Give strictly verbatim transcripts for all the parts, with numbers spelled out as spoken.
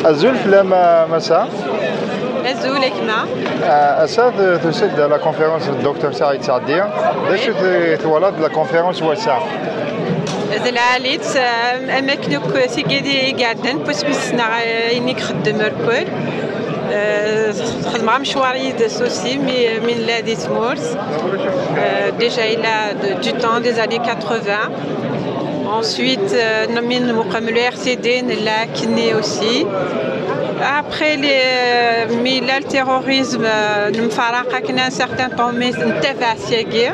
Azul fell-am, a Massa. Azul, a gma. Ah, ass-a, t-, tusiḍ-d à la conférence du docteur Saïd Saadi. D acu t-, twalaḍ de la conférence n wass-a? D lɛali-tt, am, am akken akk tigad i iɛeddan, n wasmi ssneɣ, eh, ayen i ixeddem mkul. Eh, xedmeɣ amecwar yid-s aussi, mi, mi nella di tmurt. Eh, déjà, il a de, du temps, des années quatre-vingts. Ensuite, euh, mi nmuqel le R C D, nella akkenni aussi. Après, les, euh, mi yella le terrorisme, euh, nemfaraq akken un certain temps, mais nettabaɛ syagi.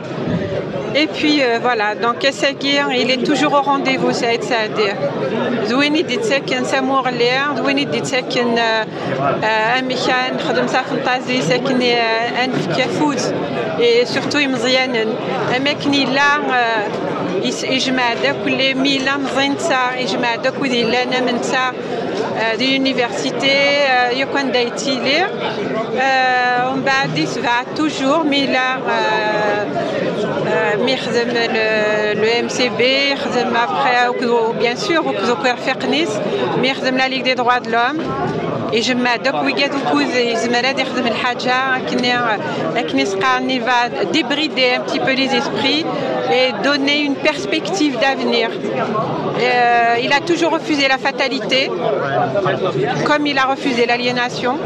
Et puis, euh, voilà, donc syagi, il est toujours au rendez-vous, Saïd Saadi. D win i d-yettaken tamuɣli, d win i d-yettaken, euh, euh, amek ara nexdem tafenṭazit akken, euh, ad nefk afud, et surtout imeẓyanen. Am akken yella, euh, is-, ijmeɛ-d akk les, mi yella meẓẓi netta, ijmeɛ-d akk wid yellan am netta, euh, di l'université, euh, yakk anda yettili. Euh, umbeɛd yessebɛed toujours, mi yella, euh, euh, mi yexdem le, le M C B, yexdem après, akked, bien sûr, akked akk irfiqen-is, mi yexdem la Ligue des droits de l'homme. Ijmeɛ-d akk wigad ukud yezmer ad ixdem lḥaǧa akken, akken i s-qqaren, il va débrider un petit peu les esprits et donner une perspective d'avenir. Euh, il a toujours refusé la fatalité, comme il a refusé l'aliénation.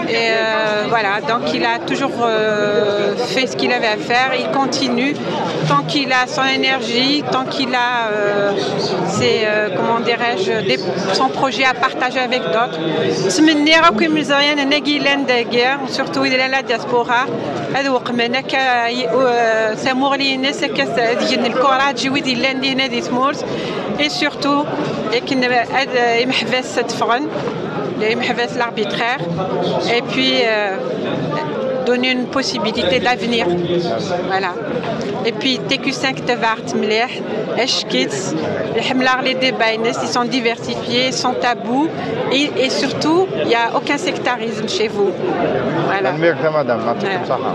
Et, euh, voilà, donc il a toujours, euh, fait ce qu'il avait à faire. Il continue tant qu'il a son énergie, tant qu'il a, euh, ses, euh, comment dirais-je, des, son projet à partager avec d'autres. Ttmenniɣ akk imeẓyanen-agi yellan dagi, surtout wid yellan la diaspora, ad weqmen akka, euh, tamuɣli-ines, akka ad gen lkuraǧ i wid yellan dinna di tmurt, et surtout akken ad, euh, imeḥbas ad ffɣen, imeḥbas l'arbitraire, et puis, euh, donner une possibilité d'avenir. Voilà. Et puis T Q cinq, tabaɛeɣ-tt mliḥ, acek-itt, ḥemmleɣ les débats-ines, ils sont diversifiés, sans tabou, et, et surtout, il n'y a aucun sectarisme chez vous. Voilà. Tanemmirt a madame, yɛṭik ṣṣeḥḥa.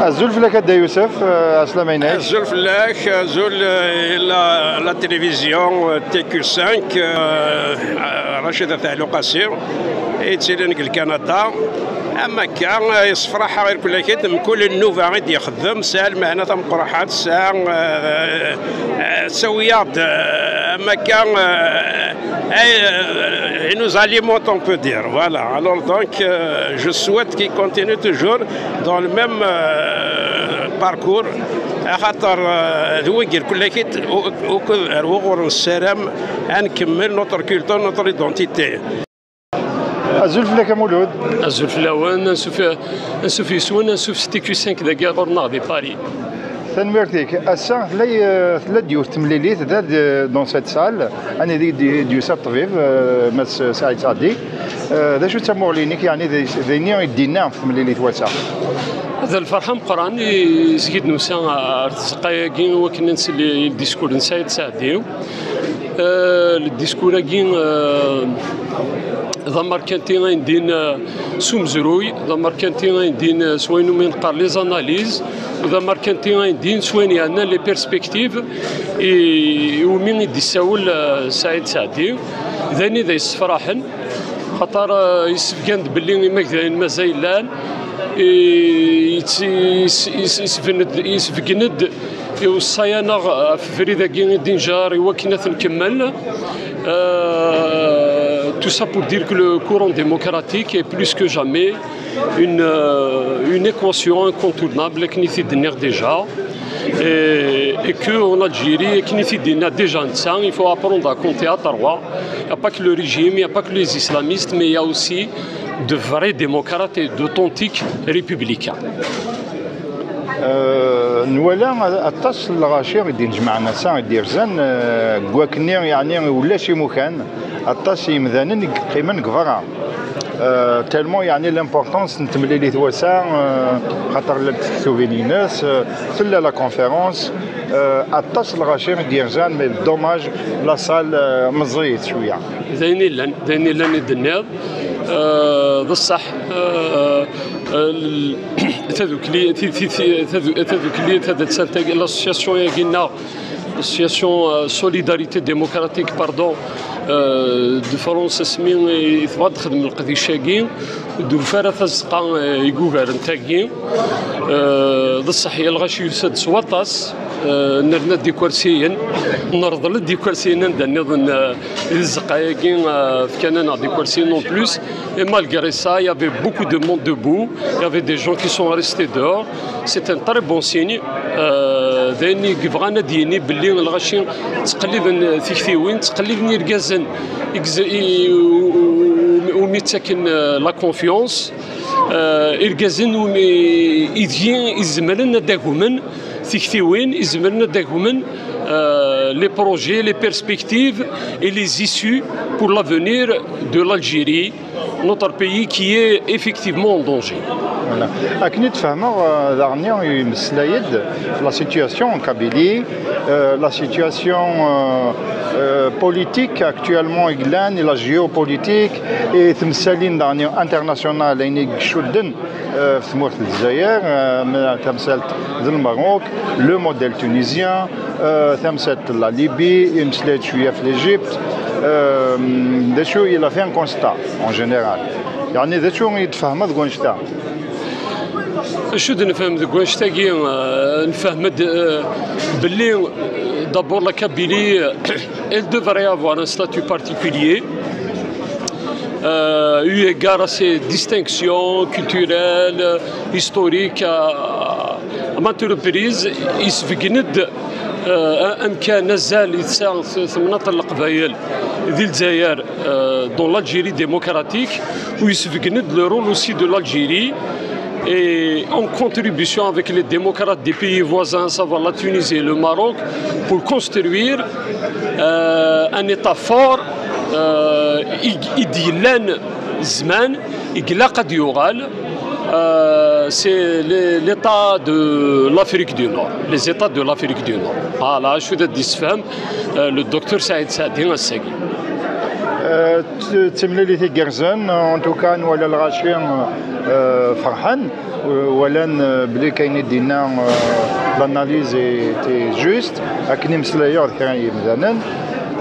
Azul fell-ak a Dda Yusef, eh, ɛeslama-inek. Azul fell-ak, azul, eh, la, la télévision, eh, T Q cinq, eh, Rachid At Ɛli Qasi, i yettilin deg Lkanada. Am akka, eh, yessefraḥ-aɣ irkelli-agi, mkul nnuba i d-ixeddem, tesɛa lmeɛna tameqqrant, tesɛa, eh, eh, tessawi-aɣ-d, eh, am akka, eh, eh, il nous alimente, on peut dire. Voilà. Alors donc, euh, je souhaite qu'il continue toujours dans le même, euh, parcours. Axaṭer, euh, d wigi irkelli-agi, u-, ukud ar wuɣur nessaram ad nkemmel notre culture, notre identité. Azul fell-ak a Mulud. Azul fell-awen, ansuf, ansuf yes-wen, ansuf s T Q cinq dagi ɣur-neɣ di Paris. Tanemmirt-ik. Ass-a tella, eh, tella-d yiwet temlilit da, de, dans cette salle, anida i d-, i d-yusa ṭṭbib, eh, Mass Saɛid Saɛdi. Eh, d acu d tamuɣli-inek, yeɛni d, d ayen i d-yenna ɣef temlilit wass-a? D lferḥ ameqqran i seg i d-nusa ar tzeqqa-agi, i wakken ad nsel i, i ldiskur n Saɛid Saɛdi. Eh, ldiskur-agi, eh, d amerkanti ay ndin, eh, s umezruy, d amerkanti ay ndin, eh, s wayen umi neqqar les analyses, d amerkanti ay ndin s wayen yeɛnan les perspectives i, i umi i d-issawel, eh, Saɛid Saɛdi. D ayen i d ay-ssefraḥen, xaṭer, eh, yessebgan-d belli imagdayen mazal llan, i, yett-, yess-, yess-, yessebgen-d, yessebgen-d iweṣṣa-yaneɣ ɣef ubrid-agi i d-injer i wakken ad t-nkemmel. Euh, tout ça pour dire que le courant démocratique est plus que jamais une, euh, une équation incontournable, akken i t-id-nniɣ déjà. Et, et que en Algérie, akken i t-id-yenna déjà netta, il faut apprendre à compter à trois. Il n'y a pas que le régime, il n'y a pas que les islamistes, mais il y a aussi de vrais démocrates et d'authentiques républicains. Euh, nwala aṭas n lɣaci i d-inejmaɛen ass-a i d-yerzan, euh, deg wakken-nni, yeɛni ulac imukan, aṭas n yimdanen i yeqqimen deg berra. Euh, tellement yeɛni l'importance n temlilit wass-a, euh, xaṭer llant tektubin-ines, euh, tella la conférence, euh, aṭas n lɣaci i d-yerzan, mais dommage, la salle, euh, meẓẓiyet cwiya. D ayen illan, d ayen illan i d-tenniḍ. Euh, d ṣṣeḥ, euh, euh, tadukli, ti- ti- ti- tadu- tadukli, tadelsant-agi, l'association-agi-nneɣ, l'association, euh, Solidarité Démocratique, pardon, euh, de France, asmi i tebɣa ad texdem leqdic-agi, ur d-tufi ara tazeqqa, euh, i yugaren tagi. Euh, d ṣṣeḥ, ya lɣaci yusa-d s waṭas, euh, nerna-d ikersiyen, nerḍel-d ikersiyen anda nniḍen, euh, di tzeqqa-agi, euh, fkan-aneɣ-d ikersiyen non plus. Et malgré ça, il y avait beaucoup de monde debout, il y avait des gens qui sont restés dehors. C'est un très bon signe. Euh, d ayen i yebɣan ad d-yini belli lɣaci ttqelliben tiktiwin, ttqelliben irgazen i gz- i- u- u- umi ttaken, euh, la confiance. Euh, irgazen umi ideg i zemren ad d-agmen tiktiwin, i zemren ad d-agmen, euh, les projets, les perspectives et les issues pour l'avenir de l'Algérie, notre pays qui est effectivement en danger. Voilà. Akken i d-fehmeɣ, euh, daɣen imeslay-d la situation en Kabylie, euh, la situation, euh, euh, politique actuellement i yellan, la géopolitique, et temsalin daɣen internationales ayen i icudden, euh, fi tmurt n Lezzayer, euh, tamsalt d Lmerruk, le modèle tunisien, euh, tamsalt n la Libye, imeslay-d cwiya f l'Égypte, euh, d acu, il a fait un constat en général. Yeɛni d acu i d-tfehmeḍ deg wannect-a? Acu d-nefhem deg wannect-agi? Euh, nefhem-d, euh, belli, euh, d'abord la Kabylie, euh, elle devrait avoir un statut particulier, euh, eu égard à ses distinctions culturelles, euh, historiques, à, à maintes reprises, yesbeggen-d, euh, amkan azal i tesɛa temnaḍt n Leqbayel di Lezzayer, euh, dans l'Algérie démocratique, u yesbeggen-d le rôle aussi de l'Algérie et en contribution avec les démocrates des pays voisins, à savoir la Tunisie et le Maroc, pour construire, euh, un État fort, euh, i, i d-yellan zzman, i ilaq ad yuɣal, euh, c'est les- l'État de l'Afrique du Nord, les États de l'Afrique du Nord. Voilà, acu d ad d-yessefhem, euh, le docteur Saïd Saadi ass-agi. Euh, t- d timlilit igerrzen, en tout cas, nwala lɣaci, euh, ferḥen, euh, walan, euh, belli kayen i d-yenna, euh, l'analyse était juste, akken i meslayeɣ d kra n yimdanen,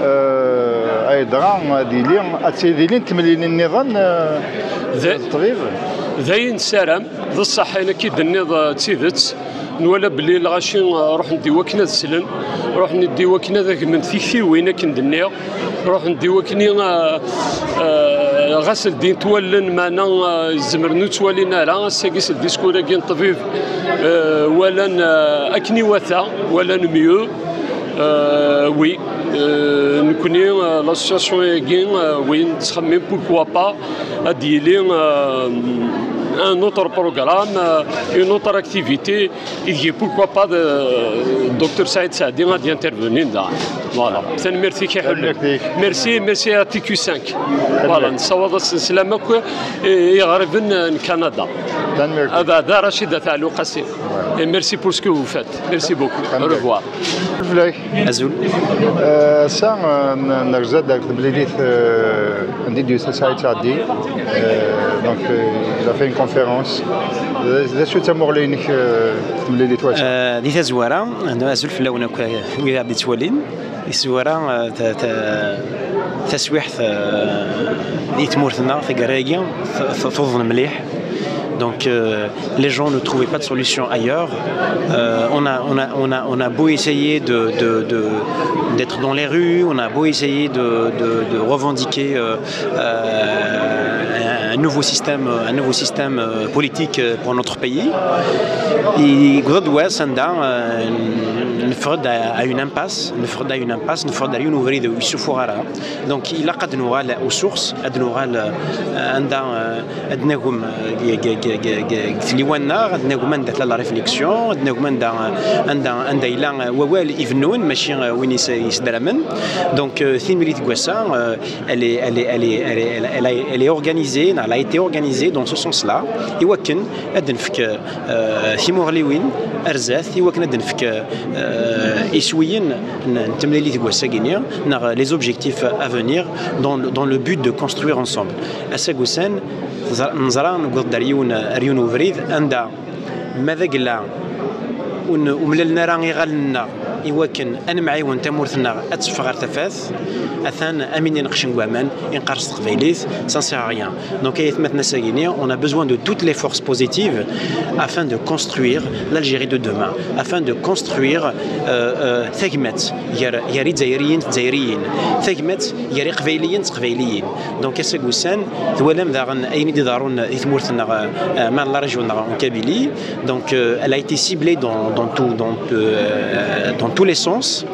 euh, ay dɣa ad yili, ad tilin temlilin nniḍen, euh, D- ṭṭbib. D ayen nessaram, d ṣṣeḥ ayen akka i d-tenniḍ, euh, d tidet. Nwala belli lɣaci, uh, ruḥen-d i wakken ad slen, ruḥen-d i wakken ad agmen tiktiwin akken d-nniɣ, ruḥen-d i wakken, uh, uh, ɣas ldint wallen, meɛna, uh, zemren ur ttwalin ara. Ass-agi s ldiskur-agi n ṭṭbib, uh, walan, uh, akken iwata, walan mieux. Uh, oui, uh, nekni, uh, l'association-agi, uh, oui, nettxemmim pourquoi pas ad d-yili, uh, un autre programme, uh, une autre activité. Ideg, pourquoi pas, de docteur Saïd Saadi ad d-intervenir da. Voilà. Tanemmirt-ik a Ḥullu. Tanemmirt-ik. Merci, merci à T Q cinq. Voilà, nessawaḍ-asen sslam akk i iɣerben n Kanada. Tanemmirt. Abeɛda, Rachid At Ɛlu Qasi. Et merci pour ce que vous faites. Merci beaucoup. Au revoir. Fell-ak. Azul. Euh, ass-a, euh, n- nerza-d ar temlilit, euh, anda i d-yusa Saïd Saadi. Euh, donc, euh, il a fait une conférence. D d acu d tamuɣli-inek, euh, temlilit wass-a? Euh, di tazwara, azul fell-awen akk, euh, wid i ɣ-d-ittwalin. Di tazwara, euh, ta- ta- taswiḥt, euh, di tmurt-nneɣ, taggara-agi, t- t- tuḍen mliḥ. Donc, euh, les gens ne trouvaient pas de solution ailleurs. Euh, on a, on a, on a, on a beau essayer de, de, de- d'être dans les rues, on a beau essayer de, de- de revendiquer, euh, euh, un Nouveau système, euh, un nouveau système euh, politique euh, pour notre pays. I yewweḍ-d wass anda euh, neffeɣ-d à une impasse, neffeɣ-d à une impasse, neffeɣ-d ar yiwen ubrid ur yessufuɣ ara. Donc ilaq ad nuɣal aux sources, ad nuɣal euh, anda euh, ad nagem euh, deg tliwa-nneɣ, ad nagem anda tella la réflexion, ad nagem anda euh, anda anda yella euh, wawal ibennun, mačči euh, win yesdramen. Donc euh, timlilit n wass-a euh, elle est, elle est, elle est, elle est, elle a, elle est organisée, elle a été organisée dans ce sens-là. I wakken ad nefk euh, timuɣliwin ar zdat, i wakken ad nefk euh, iswiyen n temlilit deg wass-agi-nni, neɣ les objectifs à venir dans, dans le but de construire ensemble. Ass-a deg ussan, neẓra newweḍ-d ar yiwen, ar yiwen ubrid anda ma d agella ur mlalen ara iɣallen-nneɣ i wakken ad nemɛiwen tamurt-nneɣ ad teffeɣ ɣer tafat, atan am win ineqcen deg waman, i neqqar s teqbaylit, ça ne sert à rien. Donc ay atmaten, ass-agi-nni, on a besoin de toutes les forces positives afin de construire l'Algérie de demain, afin de construire euh, euh, tagmat gar gar izzayriyen d tezzayriyin, tagmat gar iqbayliyen d teqbayliyin. Donc ass-agi ussan, twalam daɣen ayen i d-iḍerrun di tmurt-nneɣ, euh, ma la région-nneɣ en Kabylie. Donc euh, elle a été ciblée dans, dans, tout, dans, euh, dans tous les sens.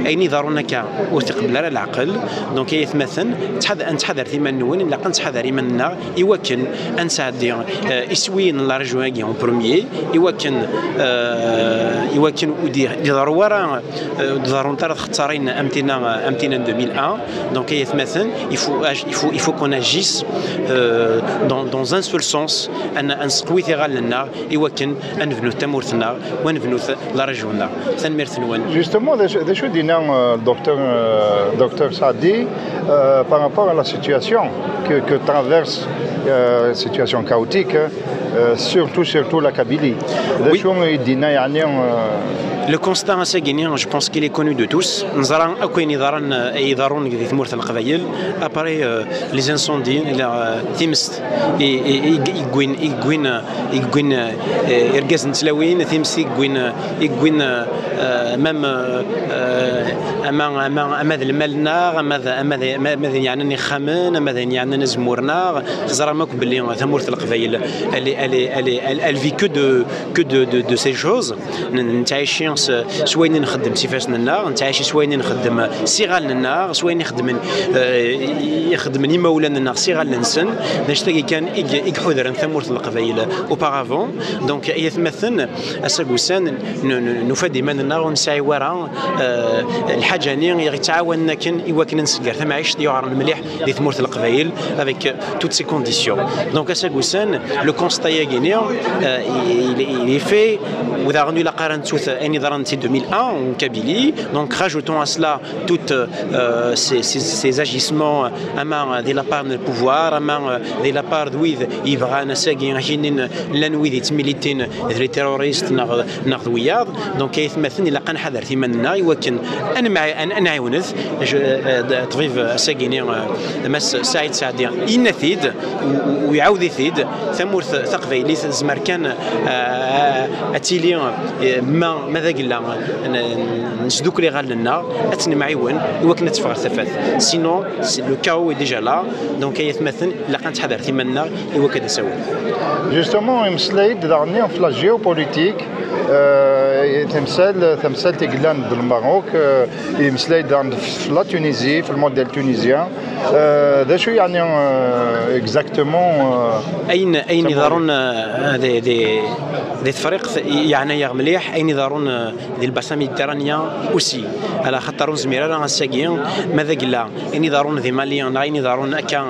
Ayen iḍerrun akka ur t-iqebbel ara leɛqel. Donc ay atmaten, ad nettḥadar timan-nwen, ilaq ad nettḥadar iman-nneɣ i wakken ad nesɛeddi euh, iswiyen n la région-agi en premier, i wakken euh, i wakken ur d-iḍerru ara euh, ur d-ḍerrunt ara txettarin am tina am tina n deux mille un. Donc ay atmaten, il faut, il faut, il faut qu'on agisse euh, dans, dans un seul sens, ad nseqwi tiɣalin-nneɣ i wakken ad nebnu tamurt-nneɣ, wa nebnu la région-nneɣ. Tanemmirt-nwen. Justement, d acu d-yenna euh, docteur euh, docteur Saadi euh, par rapport à la situation que, que traverse euh, situation chaotique, euh, surtout, surtout la Kabylie. D acu i d-yenna, yeɛni, euh, Le constat ass-agi-nni, je pense qu'il est connu de tous. Neẓra akk ayen iḍerrun, ay iḍerrun di tmurt n Leqbayel, après euh, les incendies, la euh, timest i i- i- i yewwin i yewwin i yewwin euh, irgazen n tlawin, timest i yewwin euh, i yewwin euh, même euh, euh, ama ama ama d lmal-nneɣ, ama d ama d ama d ayen yeɛnan ixxamen, ama d ayen yeɛnan azemmur-nneɣ. Teẓram akk belli tamurt n Leqbayel, elle est- elle est- elle est- elle- elle vit que de que de, de, de ces choses. Nettɛici s wayen i nxeddem s ifassen-nneɣ, nettɛici s wayen i nxeddem s iɣallen-nneɣ, s wayen i xeddmen, euh, i xeddmen imawlan-nneɣ s iɣallen-nsen. D anect-agi kan i iḥudren tamurt n Leqbayel auparavant. Donc ay atmaten, ass-agi ussan nufa-d iman-nneɣ ur nesɛi wara euh, lḥaǧa-nni i ɣ-yettɛawanen akken i wakken ad nsegger tamɛict yuɛren mliḥ di tmurt n Leqbayel avec euh, toutes ces conditions. Donc ass-agi ussan, le constat-agi-nni euh, il est fait, u daɣen ur ilaq ara nettut ayen yeḍran si deux mille un en Kabylie. Donc rajoutons à cela toutes euh, ces, ces, ces agissements ama di la part n le pouvoir, ama di la part d wid yebɣan ass-agi akinin llan wid yettmilitin d les terroristes neɣ neɣ d wiyaḍ. Donc ay atmaten, ilaq ad nḥader timan-nneɣ i wakken ad nɛiwnet. Ṭbib ass-agi-nni Mass Saɛid Saɛdi yenna-t-id, u iɛawed-it-id, tamurt taqbaylit tezmer kan ad tili ma ma d agella nesdukkel iɣallen-nneɣ, ad tt-nemɛiwen i wakken ad teffeɣ ɣer tafat. Sinon le chaos est déjà là. Donc ay atmaten, ilaq ad nettḥadar timan-nneɣ i wakken ad d-asen. Justement, imeslay-d daɣen ɣef la géopolitique, tamsalt, tamsalt i yellan d Lmerruk, imeslay-d daɣen ɣef la Tunisie, ɣef le modèle tunisien. D acu yeɛni exactement? Ayen ayen iḍerrun di di di Tefriqt yeɛna-yaɣ mliḥ, ayen iḍerrun di lbasa méditerranéen aussi. Ala xaṭer ur nezmir ara ass-agi, ma d agella ayen iḍerrun di Mali neɣ ayen iḍerrun akka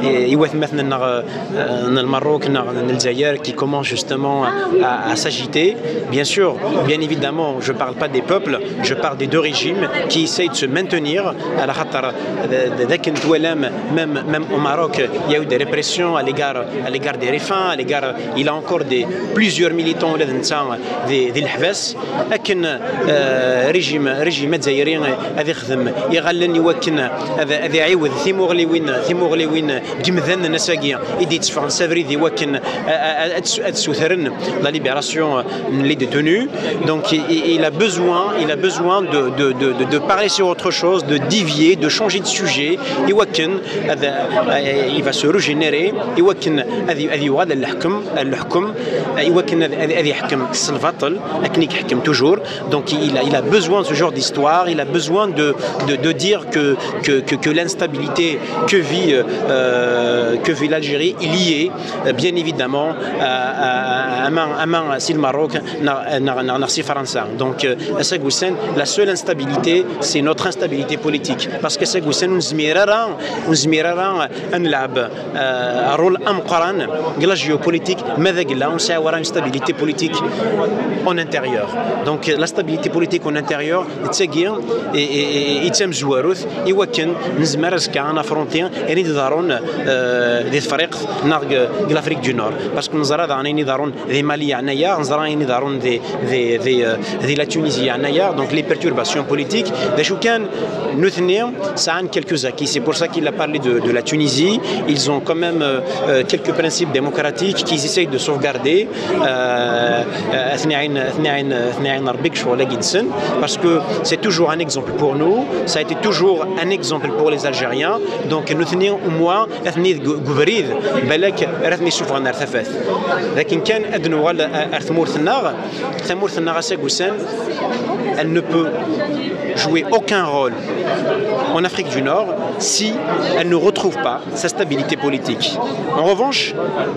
i watmaten-nneɣ n Lmerruk neɣ n Lezzayer qui commencent justement à, à s'agiter. Bien sûr, bien évidemment, je parle pas des peuples, je parle des deux régimes qui essayent de se maintenir. Ala xaṭer d akken twalam, même, même au Maroc, il y a eu des répressions à l'égard, à l'égard des Enfin, les gars, il a encore des, plusieurs militants ula d netta di, di leḥbas. Akken, euh, régime, régime azzayri ad ixdem iɣallen i wakken ad, ad iɛiwed timuɣliwin, timuɣliwin n yimdanen ass-agi i d-yetteffɣen s abrid i wakken, euh, ad, ad, ad ssutren la libération, euh, n les détenus. Donc, il, il a besoin, il a besoin de, de, de, de, de parler sur autre chose, de dévier, de changer de sujet. I wakken ad, euh, il va se régénérer. I wakken ad, ad yuɣal ar leḥkem, ar leḥkem. I wakken ad, ad, ad iḥkem s lbaṭel, akken i iḥkem toujours. Donc, il a, il a besoin de ce genre d'histoire. Il a besoin de, de, de dire que, que, que, que l'instabilité que vit, euh, que vit l'Algérie, il y est, euh, bien évidemment, euh, euh, ama, ama si le Maroc, neɣ, neɣ, neɣ, neɣ si Fransa. Donc, euh, ass-agi ussan, la seule instabilité, c'est notre instabilité politique. Parce que ass-agi ussan, ur nezmir ara, ur nezmir ara ad nlɛeb, euh, rôle ameqqran deg la géopolitique, ma d agella ur nesɛi ara une stabilité politique en intérieur. Donc, la stabilité politique en intérieur, d tagi i, i, i, i d tamezwarut i wakken nezmer azekka ad naffronti ayen i d-iḍerrun, euh, di Tefriqt neɣ deg, deg l'Afrique du Nord. Parce que neẓra daɣen ayen i iḍerrun di Mali yeɛna-yaɣ, neẓra ayen i iḍerrun di, di, di, euh, di la Tunisie yeɛna-yaɣ. Donc, les perturbations politiques, d acu kan, nutni sɛan quelques acquis. C'est pour ça qu'il a parlé de, de la Tunisie. Ils ont quand même, euh, euh, quelques principes démocratiques qu'ils essayent de sauvegarder. Euh, euh, atni ɛin, atni ɛin, atni ɛin Rebbi deg ccɣel-agi-nsen, parce que c'est toujours un exemple pour nous, ça a été toujours un exemple pour les Algériens. Donc, nutni, au moins, atni deg, deg ubrid, balak ara ten-issufɣen ar tafat. D akken kan ad nuɣal ar, ar tmurt-nneɣ, tamurt-nneɣ ass-agi ussan, elle ne peut jouer aucun rôle en Afrique du Nord si elle ne retrouve pas sa stabilité politique. En revanche,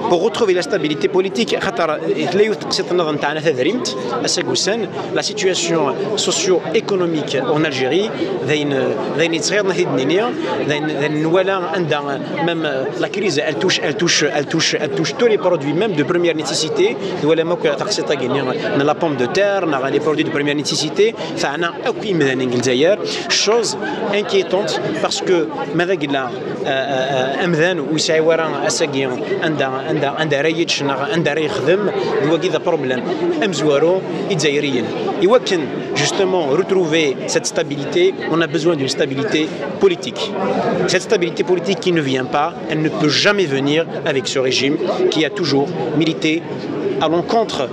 pour retrouver la stabilité politique, xaṭer, eh, tella yiwet teqsiṭ nniḍen teɛna tadrimt, ass-agi ussan, la situation socio-économique en Algérie, d ayen, d ayen yettɣiḍen ad t-id-nini, d ayen, d ayen nwala anda même, euh, la crise, elle touche, elle touche, elle touche, elle touche tous les produits, même de première nécessité. Nwala akk taqsiṭ-agi-nni n la pomme de terre, neɣ les produits de première nécessité, teɛna akk imdanen deg Lezzayer. Chose inquiétante, parce que ma d agella, euh, euh, amdan ur yesɛi ara ass-agi anda, anda, anda ara yečč neɣ anda ara yexdem, d wagi d problème amezwaru i Izzayriyen. I wakken, justement, retrouver cette stabilité, on a besoin d'une stabilité politique. Cette stabilité politique qui ne vient pas, elle ne peut jamais venir avec ce régime qui a toujours milité à l'encontre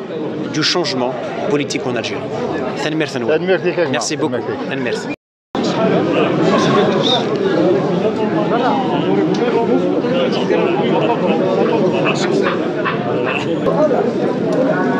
du changement politique en Algérie. Tanemmirt-nwen. Tanemmirt-ik, a gma. Merci beaucoup. Tanemmirt-ik. Tanemmirt.